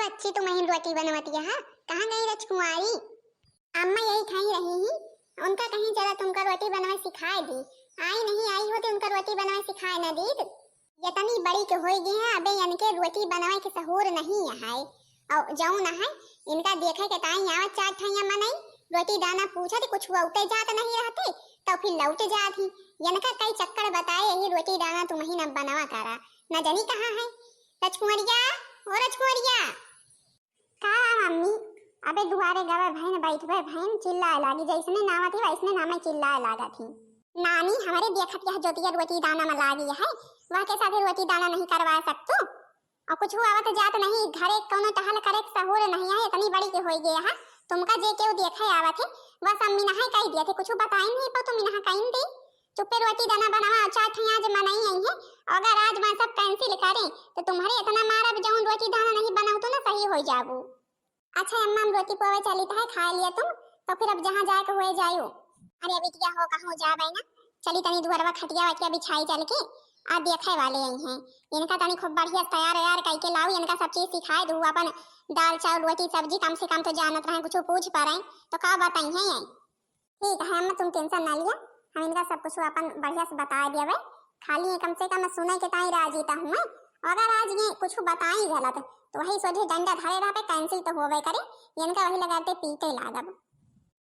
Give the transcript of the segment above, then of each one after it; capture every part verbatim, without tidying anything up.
बच्ची, तुमहिन रोटी बनवतिया हा? कहाँ गई रजकुमारी? अम्मा यही खाई रही ही, उनका कहीं जरा तुमका रोटी बनवे सिखाए दी। आई नहीं आई होती, उनका रोटी बनवे सिखाए न दीत। यतनी बड़ी के होई गई है, अबे इनके रोटी बनवे के सहूर नहीं है। और जौन है, इनका देखे के ताई आवत चार ठैया मनई, रोटी दाना पूछत कुछ उते जात नहीं रहते, तो फिर लौट जात ही। इनका कई चक्कर बताए, यही रोटी दाना तुमहिन अब बनवा करा, न जनी कहाँ है। रजकुमरिया, ओ रजकुमरिया। का मम्मी? अबे दुआरे गवे भैन, बैठबे भैन, चिल्लाए लागी, जैसने नावत ही वैसने नामे चिल्लाए लागत ही। नानी, हमरे देखत यह जोतिया रोटी दाना में लागी है, वह के साथे रोटी दाना नहीं करवा सकतू? और कुछ आवत जात नहीं, घरे कौनो टहल करे के सहूर नहीं है, इतनी बड़ी के होई गया है, तुमका जे केहू देखे आवत है, बस अम्मी नहाई कही दिया थे, कुछ बताई नहीं पाओ, तुम नहा कहीं दे। चुप्पे रोटी दाना बनावा, चार ठे आज मनई आई है, अगर आज मैं सब cancel करें, तो तुम्हारे इतना मारब, जौन रोटी दाना नहीं बनाऊ तो ना सही हो जाबू। अच्छा अम्मा, हम रोटी पोवे चलित है, खाए लिया तुम, तो फिर अब जहाँ जाए के हुए जायू। अरे बिटिया हो, कहूँ जाबे ना, चली तनी दुअरवा खटिया वटिया बिछाई चल के, आ देखे वाले आई हैं, इनका तनी खूब बढ़िया से तैयार वैयार कई के लाऊ, इनका सब चीज सिखाए दू, अपन दाल चावल रोटी सब्जी कम से कम तो जानत रहे, कुछ पूछ पड़े तो का बताई हैं ये। ठीक है अम्मा, तुम tension ना लिया, हम इनका सब कुछ अपन बढ़िया से बता देबे। खाली ये कम से कम सुने के ताई राजी ता हुए, अगर आज ये कुछ बताई गलत तो वही सोझे डंडा धरे रहबे, cancel तो होबे करे, इनका वही लगाते पीटे लागब।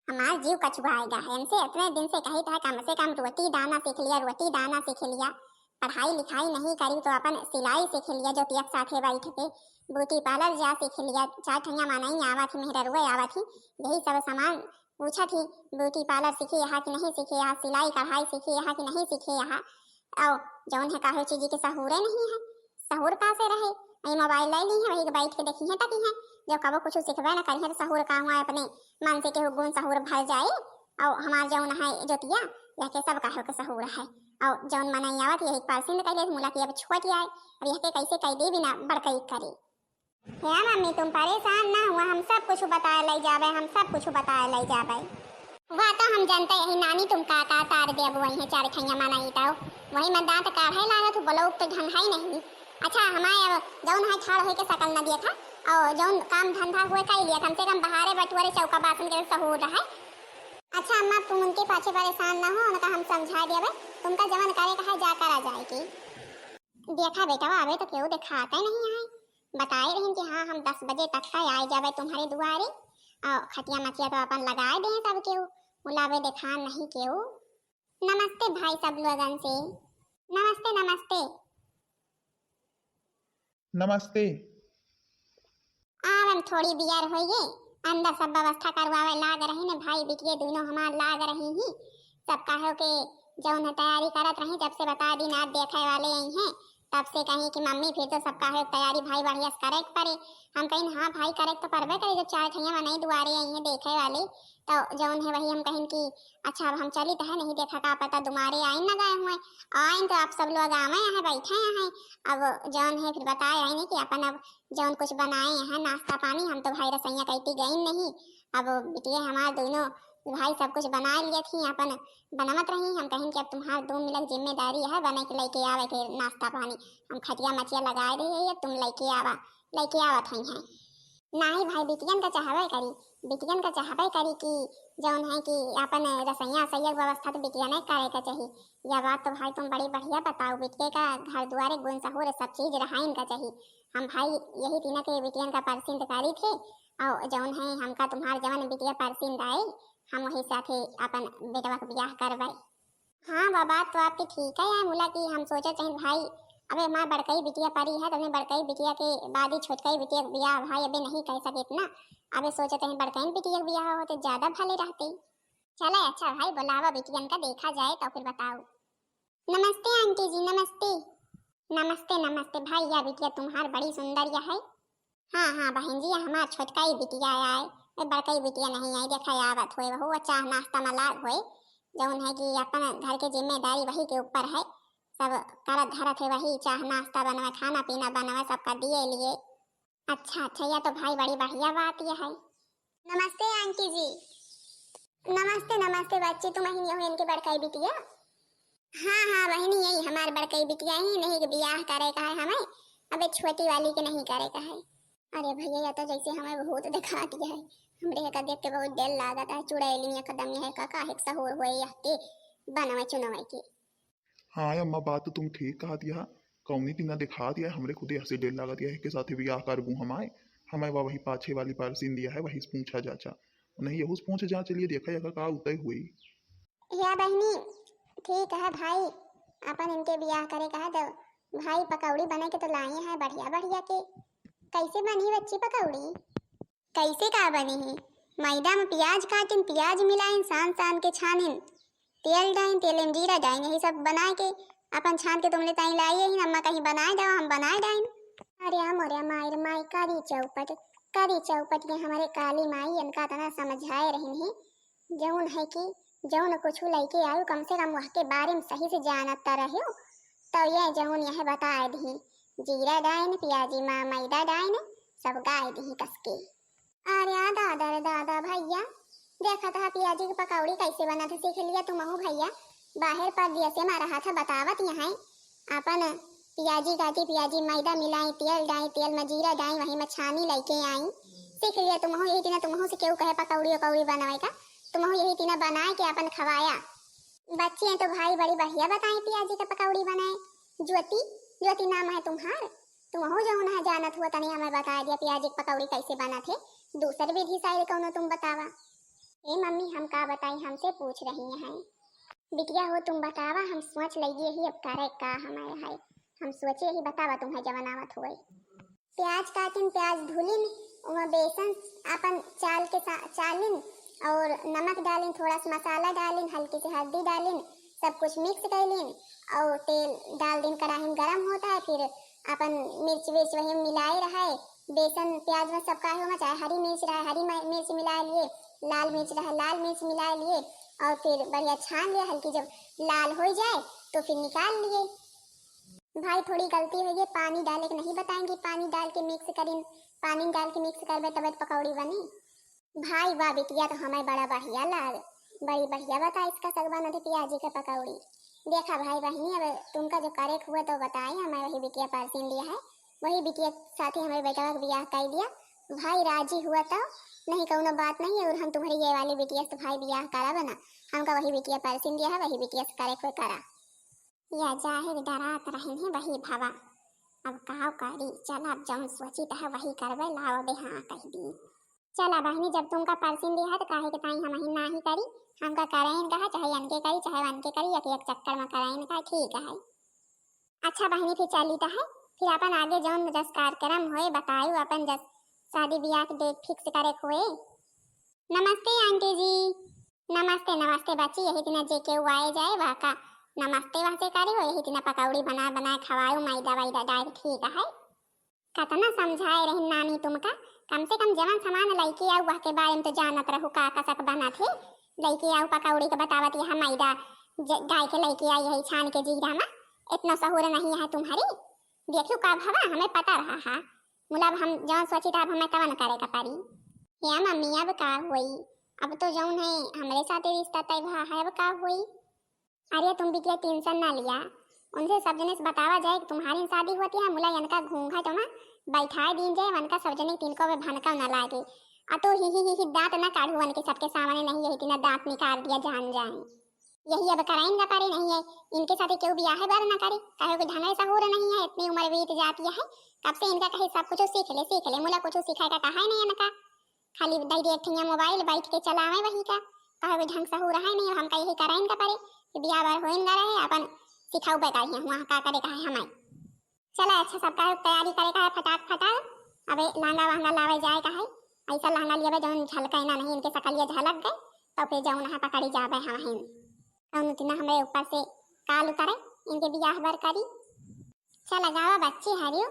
हमार जीव कचुआएगा है इनसे, इतने दिन से कही था कम से कम रोटी दाना सीख लिया, रोटी दाना सीख लिया, पढ़ाई लिखाई नहीं करी तो अपन सिलाई सीख लिया, जोतिया के साथे बैठ के beauty parlour जा सीख लिया, चार ठैया मनई आवत ही, मेहररुए आवत ही, यही सब सामान पूछत ही, beauty parlour सीखे यहाँ कि नहीं सीखे यहाँ, सिलाई कढ़ाई सीखे यहाँ कि नहीं सीखे यहाँ। और जौन है काहे चीज के सहूरे नहीं है, सहूर का से रहे? ये mobile ले ली है, वही के बैठ के देखी है तकी है, जब कबो कुछ सिखबे न करी है तो सहूर का हुआ अपने मन से केहू गुण सहूर भर जाए। और हमार जौन है जोतिया, यह के सब काहे के सहूर है। और जौन मनई आवत यही के परसिंद कैले मुला की अब छोट आए, अब यह के कैसे कैदे बिना बड़कई करे। हे मम्मी, तुम परेशान ना हुआ, हम सब कुछ बताए ले जाबे, हम सब कुछ बताए ले जाबे। वह तो हम जानते यही नानी, तुम का का तार देबू वही चार ठैया मनई तो वही में दांत काढ़े लागत हो, बोलो तो ढंग है नहीं। अच्छा हमारे अब जौन है ठाड़ होई के सकल न देखा, और जौन काम धंधा हुए कई लिया, कम से कम बहारे बटुआरे चौका बासन के सहूर रहे। अच्छा अम्मा, तुम उनके पाछे परेशान ना हो, उनका हम समझा देबे, तुमका जवन करे का है जा करा जाए की। देखा बेटवा, अबे तो केहू देखाते नहीं है। बताए रहिन कि हाँ, हम दस बजे तक का आए जाबे तुम्हारे दुआरे। और खटिया मचिया तो अपन लगाए दे सब केहू, मुलाबे देखा नहीं केहू। नमस्ते भाई सब लोगन से। नमस्ते, नमस्ते। नमस्ते। आवन थोड़ी बियर होइए, अंदर सब व्यवस्था करवावे लाग रही ने भाई बिटिये दोनों हमार लाग रही ही। सब काहे के जौन है तैयारी करत रही, जब से बता दिन आज देखे वाले आई हैं, तब से कहीं कि मम्मी फिर तो सब काहे तैयारी भाई बढ़िया से करे के पड़े। हम कहीं हाँ भाई करे के तो पड़बे करे, जब चार ठैया मनई दुआरे आई हैं देखे वाले, तो जौन है वही हम कहीं कि अच्छा अब हम चली तो है नहीं देखा का पता दुमारे आइन न गए हुए, आइन तो आप सब लोग आवे हैं बैठे हैं। अब जौन है फिर बताए आई नहीं कि अपन अब जौन कुछ बनाए हैं नाश्ता पानी, हम तो भाई रसोइया कइती गइन नहीं। अब बिटिये हमार दोनों भाई सब कुछ बना लिए थी, अपन बनावत रही। हम कहिन कि अब तुम्हार दो मिलक जिम्मेदारी है, बने के लेके आवे के नाश्ता पानी। हम खटिया मचिया लगाए रही है, तुम लेके आवा, लेके आवत हई हैं। नाही भाई, बिटियन का चाहबे करी, बिटियन का चाहबे करी कि जौन है कि अपन रसोइया सैया के व्यवस्था तो बिटियन करे का चाही। यह बात तो भाई तुम बड़ी बढ़िया बताओ, बिटिये का घर दुआरे गुण सहूर सब चीज रहाइन का चाही। हम भाई यही तीनों के बिटियन का परसिंद करी थे, और जौन है हमका तुम्हार जवन बिटिया परसिंद आई, हम वही साथे अपन बेटवा के बियाह करबे। हाँ, वा बात तो आपकी ठीक है यार मुला, कि हम सोचत हैं भाई, अबे हमार बड़कई बिटिया परी है, तो अपने बड़कई बिटिया के बाद ही छोटकई बिटिया के बियाह भाई अबे नहीं कह सके इतना। अबे सोचत हैं बड़कई बिटिया के बियाह होते ज्यादा भले रहते। चले अच्छा भाई, बुलावा बिटियन का, देखा जाए तो फिर बताओ। नमस्ते आंटी जी, नमस्ते। नमस्ते, नमस्ते भाई, या बिटिया तुम्हार बड़ी सुंदर या है। हाँ, हाँ बहन जी, हमार छोटका ही बिटिया आए, ए बड़का ही बिटिया नहीं आई, देखा आवत होए, वहू चाह नाश्ता में लाग होए, जौन है कि अपन घर के जिम्मेदारी वही के ऊपर है, सब करत धरत है वही, चाह नाश्ता बनवे, खाना पीना बनवे, सबका दिए लिए। अच्छा, अच्छा, यह तो भाई बड़ी बढ़िया बात यह है। नमस्ते आंटी जी। नमस्ते, नमस्ते बच्ची, तुम ही हो इनके बड़का ही बिटिया? हाँ, हाँ बहनी, यही हमार बड़कई बिटिया ही, नहीं के बियाह करे का है हमें, अबे छोटी वाली के नहीं करे का है। अरे भैया, या तो जैसे हमें भूत दिखा दिया है। हमरे एका देख के बहुत डर लागत है। चुड़ैली एकदम यह का काहे के सहूर होए यह के बनवे चुनवे के। हाँ अम्मा, बात तो तुम ठीक कहा दिया। कौनी तिना दिखा दिया, हमरे खुदे हंसे डर लागत है। के साथे बियाह करबू हमारे, हमें वा वही पाछे वाली परसिन दिया है, वही से पूछा जाचा। नहीं, यहू से पूछ जाचा लिए देखा यका का उतय हुई। या बहिनी, ठीक है भाई, अपन इनके बियाह करे कहा दो। भाई पकौड़ी बने के तो लाई है बढ़िया बढ़िया के। कैसे बनी बच्ची पकौड़ी? कैसे का बनी ही? मैदा में प्याज काटिन, प्याज मिलाइन, सान सान के छानिन, तेल डाइन, तेल में जीरा डाइन, यही सब बनाए के अपन छान के तुमने ताई लाई ही, अम्मा कहीं बनाए दो, हम बनाए डाइन। अरे मोरे माई रे माई, करी चौपट, करी चौपट, ये हमारे काली माई इनका इतना समझाए रही ही, जौन है कि जौन कुछ लइके आयु, कम से कम वह के बारे में सही से जानत त रह्यो। तो ये जौन यह बताए दी, जीरा डाइन, प्याजी मा मैदा डाइन, सब गाय दी कस के। अरे आ दादा रे दादा भैया, देखत ह प्याजी के पकौड़ी कैसे बनत है, सीख लिया तुमहू भैया। बाहर परदेसे मा रहत ह, बतावत यहाँ अपन प्याजी काटी, प्याजी मैदा मिलाई, तेल डाई, तेल में जीरा डाई, वही में छानी लइके आई। सीख लिया तुमहू, यही दिना तुमहू से केहू कहे पकौड़ी उकौड़ी बनवे का, तुमहू यही दिना बनाए के अपन खवाया। बच्ची हैं तो भाई बड़ी बढ़िया बताई प्याजी के पकौड़ी बनाए। ज्योति, ज्योति नाम है तुम्हार, तुमहू जौन है जानत हुआ तनी हमें बताए दिया प्याजी के पकौड़ी कैसे बनत है। दूसर विधि शायद कौनो तुम बतावा। ए मम्मी, हम का बताई, हमसे पूछ रही हैं। बिटिया हो तुम बतावा, हम सोच लइए ही अब करे का हमारे है। हम सोचे ही बतावा तुम्हें जवन आवत होए। प्याज काटिन, प्याज धुलिन, ओमा बेसन अपन चाल के सा-, चालिन और नमक डालिन, थोड़ा सा मसाला डालिन, हल्की सी हल्दी डालिन, सब कुछ mix कैलिन और तेल डाल दिन, कढ़ाई में गरम होता है, फिर अपन मिर्च विर्च वही मिलाए रहे, बेसन प्याज में सब काहे होगा, चाहे हरी मिर्च रहे हरी मि-, मिर्च मिला लिए, लाल मिर्च रहे लाल मिर्च मिला लिए और फिर बढ़िया छान लिए, हल्की जब लाल हो जाए तो फिर निकाल लिए। भाई थोड़ी गलती हो गई, पानी डाले के नहीं बताएंगे, पानी डाल के mix करिन, पानी डाल के mix करबे तब पकौड़ी बनी। भाई वाह बिटिया, तो हमें बड़ा बढ़िया लाग, बड़ी बढ़िया बताइस का सगवा नदी प्याजी के पकौड़ी। देखा भाई बहिनी, अब तुमका जो करे के हुआ तो बताए, हमें वही बिटिया परसिन दिया है, वही बिटिया साथे हमारे बेटवा के बियाह कर दिया। भाई राजी हुआ तो नहीं कौनो बात नहीं है, और हम तुम्हारी ये वाली बिटिया से तो भाई बियाह करब ना, हमका वही बिटिया परसिन दिया है, वही बिटिया से करे के हुए करा। या जाहिर डरात रहन है वही भवा। अब काव करी, चला अब जौन सोचित है वही करबे, लाओ अबे हाँ कह दी। चला बहिनी, जब तुमका परसिन दिया है तो काहे के ताई हम ही ना ही करी, हमका करैन कहा, चाहे अनके करी चाहे वनके करी, एक एक चक्कर में करैन कहा, ठीक है। अच्छा बहिनी, फिर चली तो है, फिर अपन आगे जौन जस कार्यक्रम होए बतायु, अपन जस शादी बियाह के date fix करे के होए। नमस्ते आंटी जी। नमस्ते नमस्ते बच्ची, यही दिना जे केहू आए जाए वह का नमस्ते वहसे करे हो, यही दिना पकौड़ी बना बनाए खवायु, मैदा वैदा डाल, ठीक है। कतना समझाए रही नानी तुमका, कम से कम जवन सामान लइके आऊ वह के बारे में तो जानत रहू का कसक बनत है। लइके आऊ पकौड़ी के बतावत यह मैदा ज-, डाल के लइके आई है छान के जीरा में, इतना सहूर नहीं है तुम्हारी। देखियो का भवा, हमें पता रहा है, मुला अब हम जौन सोची था अब हमें तवन करे का पड़ी। या मम्मी अब का होई, अब तो जौन है हमरे साथे रिश्ता तय भा है, अब का होई। अरे तुम बिटिया tension ना लिया, उनसे सब जने से बतावा जाए कि तुम्हारी शादी होती है, मुला इनका घूंघट में बैठाए दीन जाए, उनका सब जने तिनको में भनका ना लागे। आ तो ही ही ही ही दांत ना काढ़ू उनके सबके सामने, नहीं यही दिना दांत निकाल दिया जान जाए। यही अब कराइन ना पारे नहीं है, इनके साथे केहू बियाह बार ना करे, काहे कि ढंगे सहूर नहीं है, इतनी उम्र बीत जाती है, कब से इनका कहे सब कुछ सीख ले सीख ले, मुला कुछ सिखाए का कहा है नहीं इनका। खाली दई दे एक ठिया mobile बैठ के चलावे वही का, कहे भी ढंग से हो रहा है नहीं, हमका यही कराइन का परे कि बियाह बार होइन गा रहे, अपन सिखाऊ बेकार है, वहाँ का करे का है हमारे। चला अच्छा, सब का तैयारी करे का है फटाक फटाक, अबे लहंगा वहंगा लावे जाए का है, ऐसा लहंगा लियावे जौन झलके ना नहीं, इनके सकलिया झलक गए, तो फिर जौन है पकड़ी जावे हम हैं। कौन उतना हमरे ऊपर से काल उतरे, इनके बियाह बार करी। चला गावा बच्ची हरियो।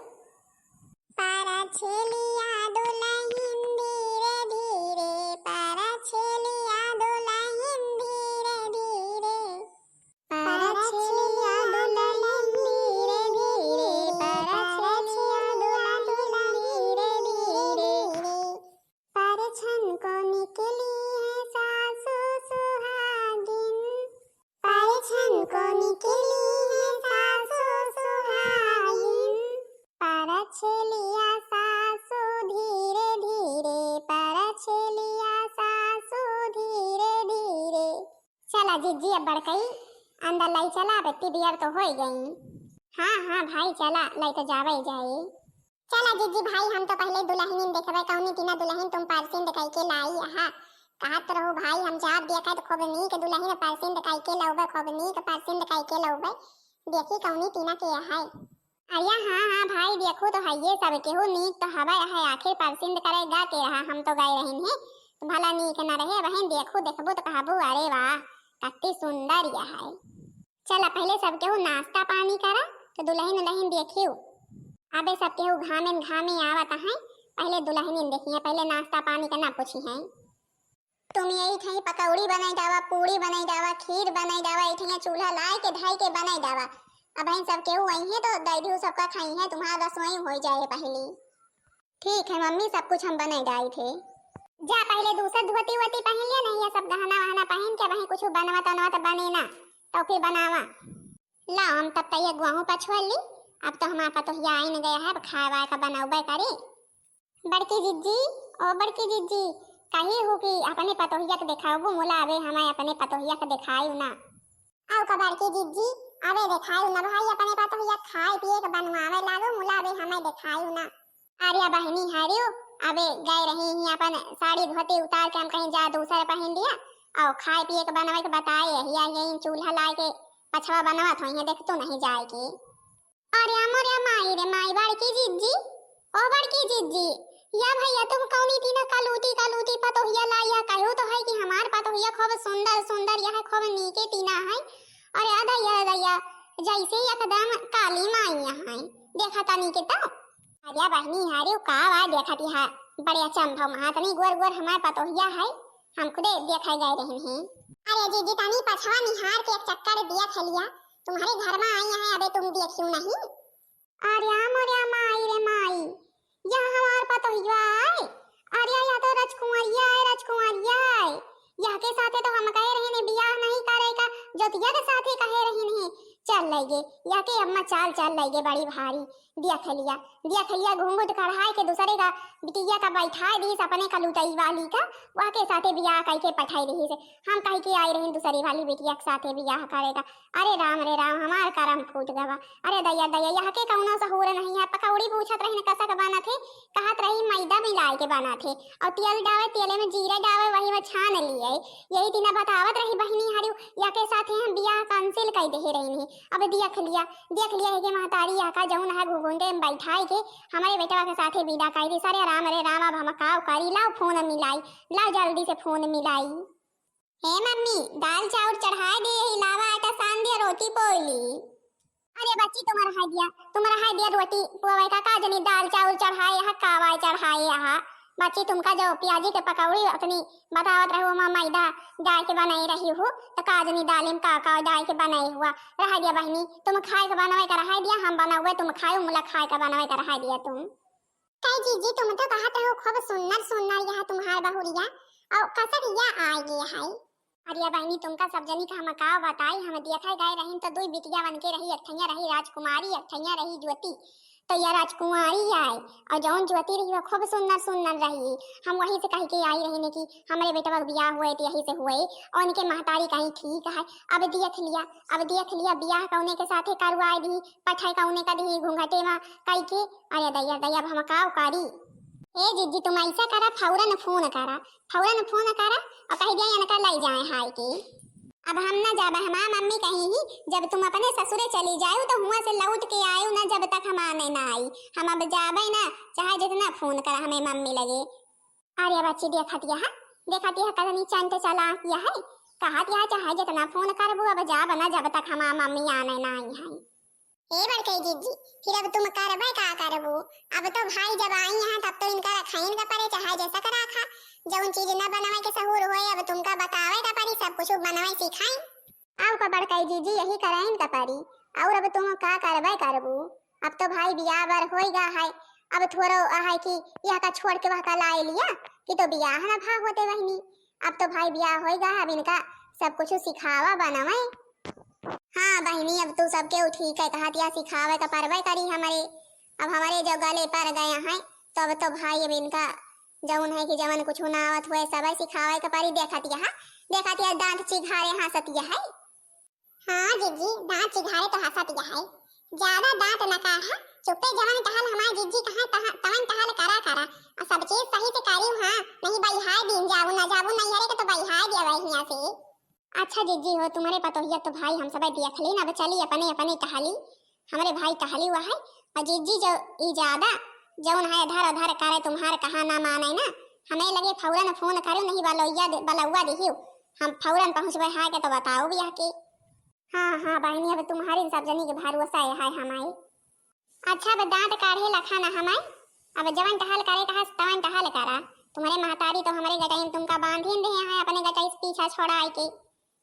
पारा छेलिया दुलहिन धीरे धीरे, पारा छेलिया दुलहिन धीरे धीरे। पारा छेलिया दुलहिन धीरे धीरे, पारा छेलिया दुलहिन धीरे धीरे। परछन को निकली है सासु सुहागिन, परछन को निकली है सासु सुहागिन। परछेलिया सासु चला जिज्जी, अब बड़कई अंदर लाई चला, अब इतनी बियर तो होई गई। हाँ, हाँ भाई, चला, लाई तो जावे जाई। चला जिज्जी भाई, हम तो पहले दुलहिनिन देखबे, कौनी तीना दुलहिन तुम परसिंद कइके लाई अहा। कहत रहू भाई, हम जाब देखा तो खूब नीक दुलहिन परसिंद कइके लौबे, खूब नीक परसिंद कइके लौबे। देखी कौनी तीना के है। अरे हाँ, हाँ भाई, देखू तो हइये, सब केहू नीक तो हवे है, आखिर परसिंद करे गा के रहा, हम तो गए रहिन है, तो भला नीक न रहे, वहीं देखू, देखबू तो कहबू, अरे वाह, कत्ती सुंदर यह है। चला, पहले सब केहू नाश्ता पानी करा, तो दुलहिन उलहिन देखियो। अबे सब केहू घामेन घामे आवत हैं, पहले दुलहिनिन देखिए, पहले नाश्ता पानी का ना पूछी हैं। तुम यही ठई पकौड़ी बनाई जावा, पूड़ी बनाई जावा, खीर बनाई जावा, यही ठइया चूल्हा लाए के, ढाई के बनाई जावा। अब हम सब केहू वहीं है तो दैदी सबका खाई है, तुम्हारा रसोई हो जाए पहली। ठीक है मम्मी, सब कुछ हम बनाई जाई थे। जा पहले दूसर धोती वोती पहन लिया, नहीं ये सब गहना वहना पहन के वहीं कुछ बनवा तनवा तो बने ना, तो फिर बनावा। ला हम तब तैया गुआहू पछुआ ली, अब तो हमार पतोहिया आइन गया है, अब खाए वाए का बनौबे करी। बड़की जिज्जी, ओ बड़की जिज्जी, कही हूँ कि अपने पतोहिया के देखाबू, मुला अबे हमें अपने पतोहिया के देखायु ना। आओ का बड़की जिज्जी, अबे देखायु ना भाई अपने पतोहिया, खाए पिए के बनवावे लागो, मुला अबे हमें देखायु ना। अरे बहिनी हरियो, अबे गए रही ही अपन साड़ी धोती उतार के, हम कहीं जा दूसर पहन लिया, और खाए पिए के बनवे के बताए, हिया यही चूल्हा लाए के पछवा बनवत होई है, देख तू नहीं जाए के। अरे अमो रे माई रे माई, बड़की जिज्जी, ओ बड़की जिज्जी, या भैया तुम कौनी तीना कलूटी कलूटी पतोहिया लाया, कहू तो है कि हमार पतोहिया खूब सुंदर सुंदर, यह खूब नीके तीना है। अरे आ दैया, आ दैया, जैसे एकदम काली माई यहाँ है, देखा तनी के तो। अरे बहिनी, अरे का बा देखत यहाँ, बड़े अचंभव महातनी गोर गोर हमार पतोहिया है, हम खुदे देखे गए रहन हैं। अरे जीजी, तनी पछवा निहार के एक चक्कर दिया खेलिया, तुम्हारे घर में आई हैं, अबे तुम देखियो नहीं। अरे मोरे माई रे माई, यह हमार पतोहिया आए। अरे यह तो राजकुमारिया आए, राजकुमारिया आए। यह के साथे तो हम कहे रहे ने बियाह नहीं करे का, जोतिया के साथे कहे रहे ने। चल लइगे, यह के अम्मा चाल चाल लइगे बड़ी भारी। दिया खेलिया, दिया खेलिया घूंघट कढ़ाई के दूसरे का बिटिया का बैठाए दीस अपने कलुटई वाली का, वह के साथे बियाह कई के पठाई रही से। हम कही के आई रही दूसरी वाली बिटिया के साथे बियाह करे का। अरे राम रे राम, हमार करम फूट गवा। अरे दैया दैया, यह के कौनो सहूर नहीं है। पकौड़ी पूछत रही न कसक बनत है, कहत रही मैदा मिलाए के बनत है, और तेल डावे, तेले में जीरा डावे, वही में छान लिए। यही दिना बतावत रही बहिनी हरियो, यह के साथे हम बियाह cancel कर दे रही नहीं। अब देख लिया, देख लिया है कि महतारी यह का जौन है घुघुंडे में बैठाई के हमारे बेटवा के साथे विदा कर दी। सारे राम रे राम, अब हम काव करी, लाओ फोन मिलाई, लाओ जल्दी से फोन मिलाई। हे मम्मी, दाल चाउर चढ़ाए दे, यही लावा आटा सान दिया, रोटी पोई ली। अरे बच्ची, तुम रहाई दिया, तुम रहाई दिया रोटी पोवे का, का जनी दाल चाउर चढ़ाए हा, कावाई चढ़ाए हा। बच्ची, तुमका जो पियाजी के पकौड़ी अतनी बतावत रहू, ओमा मैदा डाल के बनाई रही हूँ, तो का जनी दालिम का का डाल के बनाई हुआ। रहाई दिया बहिनी, तुम खाए के बनवे का रहाई दिया, हम बनवे तुम खाए, मुला खाए का बनवे का रहाई दिया तुम। कई जीजी, तुम तो कहत रहो खूब सुन्नर सुन्नर यह तुम्हार बहुरिया, और कसक या आए गे है। अरे बहिनी, तुमका सब जनी का हम का बताई, हम देखे गए रहिन तो दुई बिटिया बन के रही, एक ठैया रही राजकुमारी, एक ठैया रही ज्योति। तो यह राजकुमारी आए, और जौन ज्योति रही वह खूब सुन्नर सुन्नर रही। हम वही से कह के आई रही कि हमरे बेटवा के बियाह हुए तो यही से हुए, और उनके महतारी कहीं ठीक है। अब देख लिया, अब देख लिया, बियाह कौने के साथे करवाए दी, पठाई कौने का दी घूंघटे में कई के। अरे दैया दैया, अब हम का करी? ए जीजी, तुम ऐसा करा, फौरन फोन करा, फौरन फोन करा और कह दिया इनका ले जाए हाय के। अब हम ना जाबे, हमार मम्मी कही ही, जब तुम अपने ससुरे चली जाओ तो हुआ से लौट के आयो ना, जब तक हम आने ना आई। हम अब जाबे ना, चाहे जितना फोन करा हमें मम्मी लगे। अरे बच्ची, देखत यह, देखत यह कतनी चंट चालाक यह है, कहत यह चाहे जितना फोन करबू, अब जाब ना, जब तक हमार मम्मी आने ना आई है। ए बड़कई जीजी, फिर अब तुम करबे का करबू? अब तो भाई जब आई हैं तब तो इनका रखाइन का परे, चाहे जैसा का रखा। जौन चीज न बनवे के सहूर होए, अब तुमका बतावे का परी, सब कुछ बनवे सिखाई। अब का बड़कई जीजी, यही कराइन का परी। और अब तुम का करबे करबू? अब तो भाई बियाह बर होई गा है, अब थोड़ो है कि यह का छोड़ के वह का लाए लिया कि तो बियाह न भा होते बहिनी। अब तो भाई बियाह होई गा है, अब इनका सब कुछ सिखावा बनवे। हाँ बहिनी, अब तू सबके उ ठीक है कहत या, सिखावे का परबे करी हमरे। अब हमरे जो गले पर गए हैं, तो अब तो भाई अब इनका जौन है कि जवन कुछ ना आवत हुए, सबइ सिखावे के परी। देखत यहा, देखत यहा, दांत चिघारे हंसत यहा। हाँ जिज्जी, दांत चिघारे तो हंसत यहा। ज्यादा दांत न काढ़ा, चुप्पे जवन टहल हमार जिज्जी कहा तहा, तवन टहल करा करा। और सब चीज सही से करियो हाँ, नहीं बइहाय दिन जाबू, न जाबू नैहरे के तो बइहाय दिया हियां से। अच्छा जिज्जी हो, तुम्हरे पतोहिया तो भाई हम सबइ देखली न, अब चली अपने अपने टहली। हमरे भाई टहली हुआ है, और जिज्जी जो ई ज्यादा जौन है इधर उधर करे, तुम्हार कहा ना माने ना, हमें लगे फौरन फोन करो, नहीं बलौया दे-, बलौआ दिहियो, हम फौरन पहुँचबे है के तो बताओ भी आके। हाँ हाँ बहनी, अब तुम्हारे सब जनी के भरोसा है, है हमारे। अच्छा अब दांत काढ़े लखा ना हमारे, अब जवन टहल करे कहा तवन टहल करा। तुम्हरे महतारी तो हमरे गटई में तुमका बांधिन रहे हैं, अपने गटई से पीछा छोड़ाए के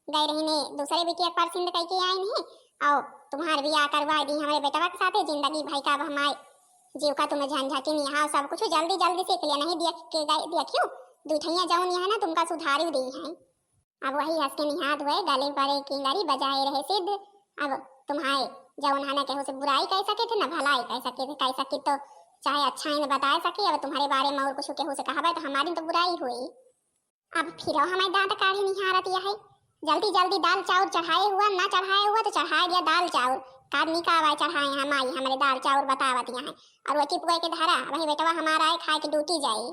गए रही ने दूसरे बिटिया के परसिंद कई के आई नहीं। और तुम्हार बियाह करवा दी हमरे बेटवा के साथे, जिंदगी भई का अब हमारे जीव का तुम्हें झंझटिन यहाँ सब कुछ जल्दी जल्दी सीख लिया, नहीं देख के गए, देखियो दुई ठैया जौन यहाँ ना तुमका सुधारी दी है। अब वही हंस के निहात हुए, गले परे किंगरी बजाए रहे सिद्ध। अब तुम्हारे जौन है ना केहू से बुराई कह सके थे, ना भलाई कह सके थे, कह सके तो चाहे अच्छा ही न बताए सके। अब तुम्हारे बारे में और कुछ केहू से कहबे तो हमारी तो बुराई हुई। अब फिर हमें दांत काढ़े निहारत यह है, जल्दी जल्दी दाल चाउर चढ़ाए हुआ, ना चढ़ाए हुआ तो चढ़ाए दिया दाल चाउर। का निकावा चढ़ाए हैं माई हमरे दाल चाउर बतावत यहाँ। और वो चिपके के धरा, वही बेटवा हमारा है खाए के डूटी जाए।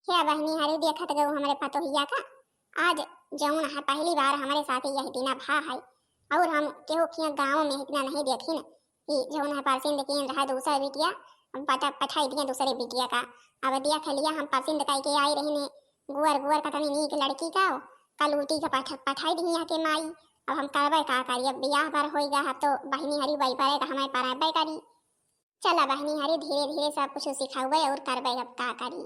हे बहनी हरी, देखत गऊ हमरे पतोहिया का, आज जौन है पहली बार हमरे साथे यह दिना भा है, और हम केहू किया गाँव में इतना नहीं देखिन कि जौन है परसिंद किन रहा दूसरा बिटिया, पटा-, पठाई दिया दूसरे बिटिया का। अब देख लिया हम परसिंद कई के आई रही ने, गुअर गुअर कतनी नीक लड़की का, कलूटी का पठ-, पठाई दी यहाँ के माई। अब हम करबे का करी, अब बियाह पर होई गा, अब तो बहनी हरी वही परे तो हमें परबे करी। चला बहनी हरी, धीरे धीरे सब कुछ सिखावे और करबे अब का करी।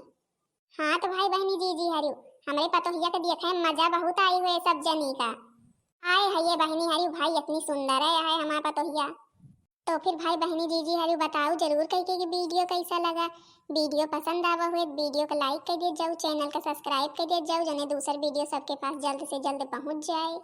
हाँ तो भाई बहनी जीजी हरियो, हमरे पतोहिया के देखे मजा बहुत आई हुए सब जनी का। आए है ये बहनी हरियो भाई, इतनी सुंदर है, है हमार पतोहिया। तो फिर भाई बहनी जीजी हरियो बताओ जरूर कह के कि वीडियो कैसा लगा। वीडियो पसंद आवा हुए तो वीडियो को like कर दिया जाओ, चैनल का सब्सक्राइब कर दिया जाओ, जने दूसर वीडियो सबके पास जल्द से जल्द पहुँच जाए।